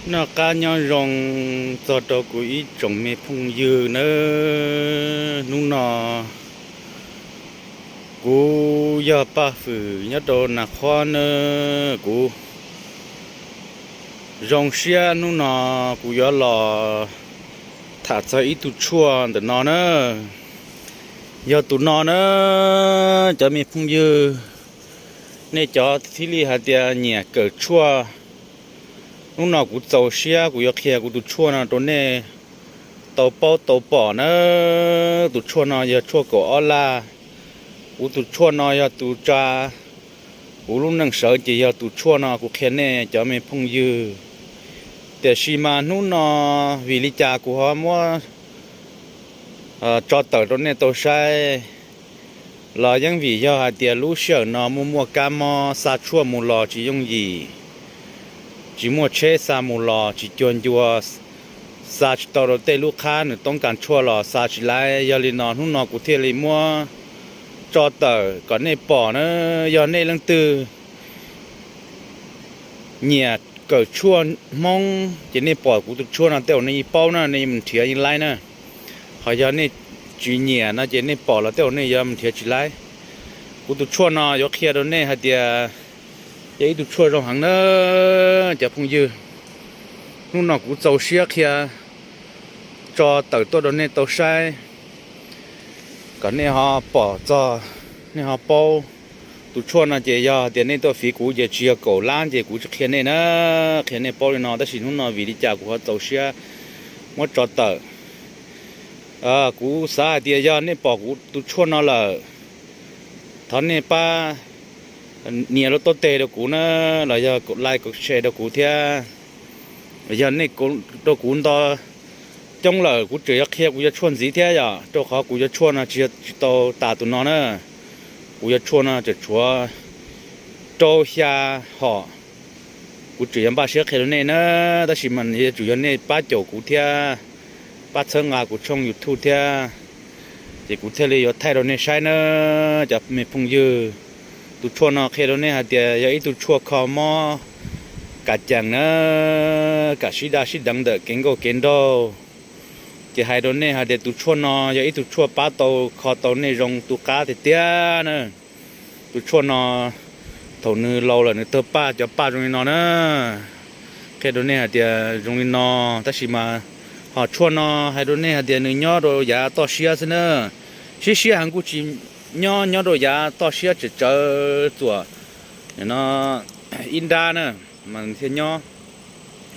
Noj qab nyob zoo txog rau kuv ib tsoom me phooj ywg nawb. Hnub no kuv yog Paj Fwm nyob rau Nas Qhuab nawb. Kuv zoo siab hnub no kuv yuav los tham txog ib tug tshuaj ntawm no na. Yog tus no na, cov me phooj ywg, nej cov thiaj li hais tias nyiam kawm tshuaj, hnub no kuv txaus siab kuv yuav qhia kuv tus tshuaj no rau nej tau paub tau pom na. Tus tshuaj no yog tshuaj kaum ob laj. Kuv tus tshuaj no yog tus tsa kuv lub neej sawv ces yog tus tshuaj no kuv qhia nej cov me phooj ywg. Tiam sis mas hnub no vim li cas kuv ho muab tso tawm rau nej tau saib los yeej vim yog hais tias lub sij hawm no muaj muaj kab mob, xa tshuaj mus los tsis yooj yim, tsis muaj tsheb xa mus los tsis cuag ncua, xa tsis tau rau tej lub qhab nws toob kas tshuaj los xa tsis laib. Yog li no hnub no kuv thiaj li muab tso tawm kom nej pom na. Yog nej leej twg nyiam kawm tshuaj Hmoob ces nej pom kuv tus tshuaj no tej zaum nej yeej paub na, nej yeej mus nrhiav yeej laib na. Ho yog nej tsis nyiam no ces nej pom los tej zaum nej yuav mus nrhiav tsis laib. Kuv tus tshuaj no yuav qhia rau nej hais tias yog ib tug tshuaj zoo heev na cov phooj ywg. Hnub no kuv txaus siab qhia tso tawm tuaj rau nej tau saib kom nej ho pom txog, nej ho paub. Tus tshuaj no ces yog tias nej tuaj fiv kuv ces tsis yog kaum lab ces kuv tsis qhia nej na, qhia nej paub li no, tab sis hnub no vim li cas kuv ho txaus siab muab tso tawm. Kuv xav hais tias yog nej pom kuv tus tshuaj no lawm, thov nej pab nias lub taub teg rau kuv na, los yog like, share rau kuv thiab. Yog nej rau kuv nto coob lawm kuv tseem yuav qhia kuv cov tshuaj ntxiv thiab yom, rau qhov kuv cov tshuaj no tsis tau tas tus no na. Kuv cov tshuaj no tseem tshuav rau xya hom, kuv tseem yuav npaj siab qhia rau nej na, tab sis mas yuav tsum yog nej pab caum kuv thiab, pab txhawb nqa kuv tshooj YouTube thiab, ces kuv thiaj li yuav thaij rau nej saib na, cov me phooj ywg. Tus tshuaj no qhia rau nej hais tias yog ib tug tshuaj kho mob, kam cees na, kam sib daj sib deev ntawm kev nkauj kev nraug. Ces hais rau nej hais tias tus tshuaj no yog ib tug tshuaj pab tau kho tau nej zoo tu qab tiag tiag na. Tus tshuaj no thaum nws laus lawm nws tawg paj, cov paj zoo li no na. Qhia rau nej hais tias zoo li no, tab sis mas ho tshuaj no hais rau nej hais tias nws nyob rau yav toj siab xwb na. Siab siab heev kuj tsis nyob, nyob rau yav toj siab tsawv tsawv txuam no ib nrab na mas thiaj nyob.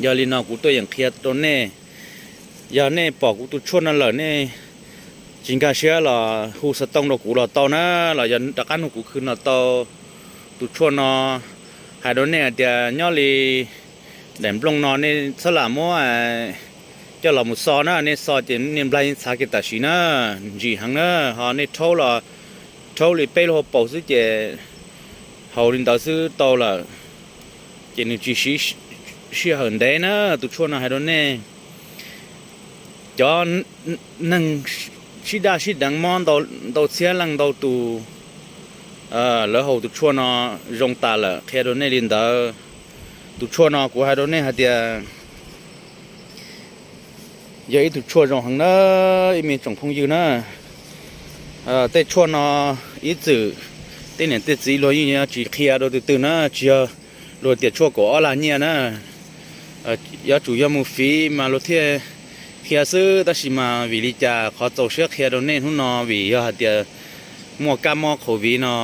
Yog li no kuv tuaj yeem qhia rau nej, yog nej pom kuv tus tshuaj no lawm nej tsis nkag siab los hu xov tooj rau kuv los tau na, los yog rov qab nug kuv khw los tau. Tus tshuaj no hais rau nej hais tias nyob li daim nplooj no nej txhob lam muab coj los mus xo na, nej xo ces niag nplaig yeej txhav kiag tam sim na, ntsim heev na, ho nej rhaub los rhaub li peb lub hauv paus xwb ces haus li ntawd xwb tau lawm, ces nws tsis siv sij hawm ntev na. Tus tshuaj no hais rau nej, cov neeg sib daj sib deev mob ntau txhiab leej ntau tus, lawv haus tus tshuaj no zoo tas lawm, qhia rau nej li ntawd. Tus tshuaj no kuv hais rau nej hais tias yog ib tug tshuaj zoo heev na, ib me tsoom phooj ywg na. Tej tshuaj no ib txwm tej niam tej txiv luag yeej yuav tsis qhia rau tus twg na, tsis yog luag tias tshuaj kaum ob lag nyiaj na. Yuav tsum yog mus fiv mas luag thiaj qhia xwb, tab sis mas vim li cas qhov txaus siab qhia rau nej hnub no vim yog hais tias muaj kab mob COVID no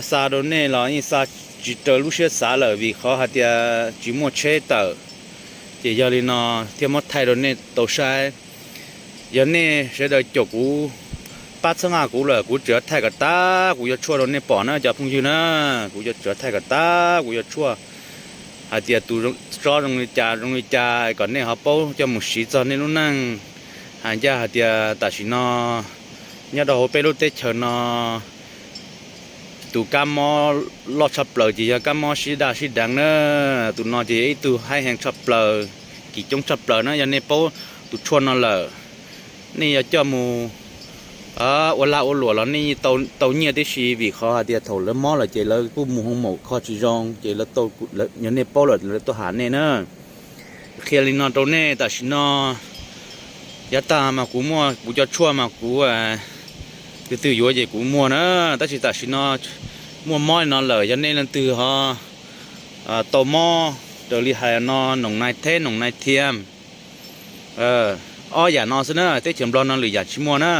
xa rau nej los yeej xa tsis raws lub siab xav lawm vim qhov hais tias tsis muaj tsheb tawm. Ces yog li no thiaj muab thaij rau nej tau saib. Yog nej sawv daws caum kuv, pab txhawb nqa kuv lawm kuv tseem thaij kom tas kuv yuav tshuaj rau nej pom na cov phooj ywg na. Kuv yuav tseem thaij kom tas kuv yuav tshuaj hais tias tus tsob zoo li cas zoo li cas kom nej ho paub coj mus siv txog nej lub neej. Hais ncaj hais tias tam sim no nyob rau hauv peb lub teb chaws no tus kab mob loj tshaj plaws ces yog kab mob sib daj sib deev na. Tus no ces yog ib tug haib heev tshaj plaws, kim coob tshaj plaws na. Yog nej paub tus tshuaj no lawm, nej yuav coj mus ua lag ua luam los nej tau nyiaj tib si, vim qhov hais tias thaum lawv mob lawm ces lawv kuj mus hoo maum kho tsis zoo, ces yog nej paub lawm lawv tuaj ham nej na. Qhia li no rau nej, tam sim no yav tag mas kuv muaj kuv cov tshuaj mas kuv, twg twg yuav ces kuv muag na, tab sis tam sim no muaj mob li no lawm, yog nej leej twg ho tau mob raws li hais no, noom nai theb, noom nai thiam, ob yam no xwb na, teb chaws Nplog no lwm yam tsis muaj na.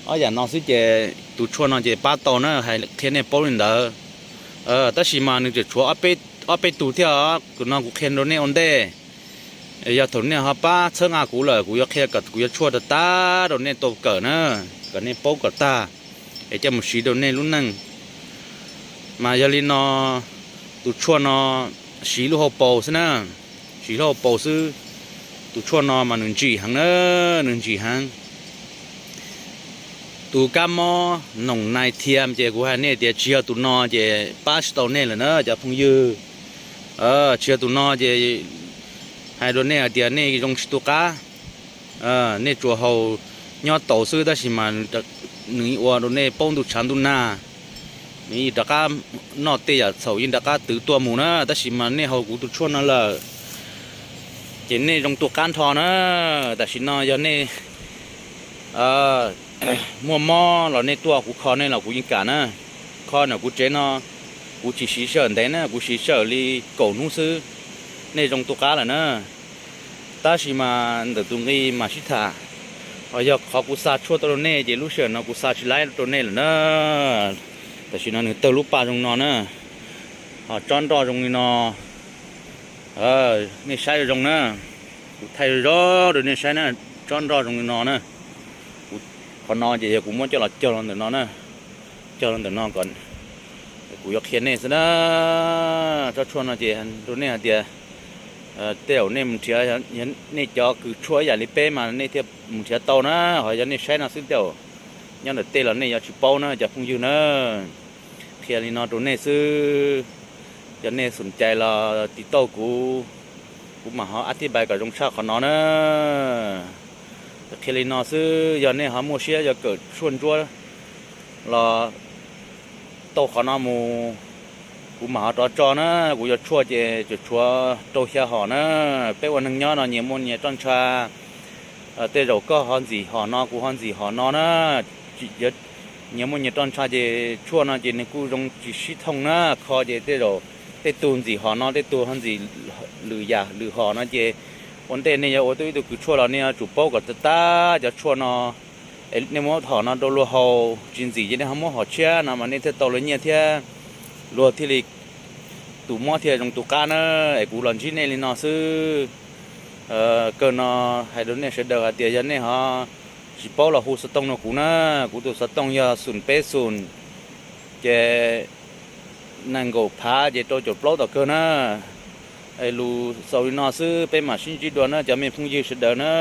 Ob yam no xwb ces tus tshuaj no ces pab tau na, hais qhia nej paub li ntawd. Tab sis mas nws tseem tshuav ob peb tug thiab, tus no kuv qhia rau nej ua ntej. Yog thaum nej ho pab txhawb nqa kuv lawm, kuv yuav qhia kom kuv yuav tshuaj rau tag rau nej tau kawm na, kom nej paub kom tag, es coj mus siv rau nej lub neej. Mas yog li no, tus tshuaj no siv lub hauv paus xwb na, siv lub hauv paus xwb. Tus tshuaj no mas nws ntsim heev na, nws ntsim heev. Tus kab mob noom nai thiam ces kuv hais nej tias tsis yog tus no ces pab tsis tau nej lawm na cov phooj ywg. Tsis yog tus no ces hais rau nej hais tias nej zoo tsis tu qab. Nej tsuas haus nyob taus xwb tab sis mas nws ua rau nej paub ntuj tshav ntuj nag, nws rov qab noj tej yam txhaum yeej rov qab twv tuaj mus na, tab sis mas nej haus kuv tus tshuaj no lawm ces nej zoo tu qab nrho na. Tam sim no yog nej muaj mob los nej tuaj kuv kho nej los kuv yeej kam na. Kho ntawm kuv tsev no, kuv tsis siv sij hawm ntev na, kuv siv sij hawm li kaum hnub xwb, nej zoo tu qab lawm na. Tab sis mas ntawm tus nqi mas sib tham, ho yog qhov kuv xa tshuaj tuaj rau nej ces lub sij hawm no kuv xa tsis laib rau nej lawm na. Tam sim no nws tawg lub paj zoo no na, ho tsob nroj zoo li no, nej saib zoo zoo na. Kuv thaij zoo zoo rau nej saib na, tsob nroj zoo li no na. Qhov no ces yog kuv muab coj los cog los ntawm no na, cog los ntawm no kom kuv yuav qhia nej xwb na. Tsob tshuaj no ces rau nej hais tias tej zaum nej mus nrhiav, nej cov kws tshuaj ib yam li peb mas nej thiaj mus nrhiav tau na, ho yog nej saib no xwb tej zaum nyob ntawm tej los nej yuav tsis paub na cov phooj ywg na. Qhia li no rau nej xwb, yog nej xum cai los tiv tauj kuv, kuv mam ho ab thib npais kom zoo tshaj qhov no na. Qhia li no xwb, yog nej ho muaj siab yuav kawm tshuaj ntsuab los tau qhov no mus, kuv mam ho rov tso na. Kuv yuav tshuaj ces tsuas tshuav rau xya hom na. Peb ua neeg nyob no nyias muaj nyias roj ntsha, tej zaum koj ho ntxim hom no kuv ho ntxim hom no na. Nyias muaj nyias roj ntsha ces tshuaj no ces nws kuj zoo tsis sib thooj na. Kho ces tej zaum tej tug ntxim hom no tej tug ho ntxim lwm yam lwm hom no ces ua ntej nej yuav ua tau ib tug kws tshuaj los nej yuav tsum paub kom tag cov tshuaj no. Nej muab hom no rau luag haus tsis ntxim ces nej ho muab hom tshiab no mas nej thiaj tau luag nyiaj thiab, luag thiaj li tus mob thiaj zoo tus qab na. Es kuv los ntsib nej li no xwb. Kawg no hais rau nej sawv daws hais tias yog nej ho tsis paub los hu xov tooj rau kuv na. Kuv tus xov tooj yog xoom peb xoom, ces nees nkaum phav ces rau caum plaub tom kawg na. Es lus xaus li no xwb, peb mam sib ntsib dua na cov me phooj ywg sawv daws na.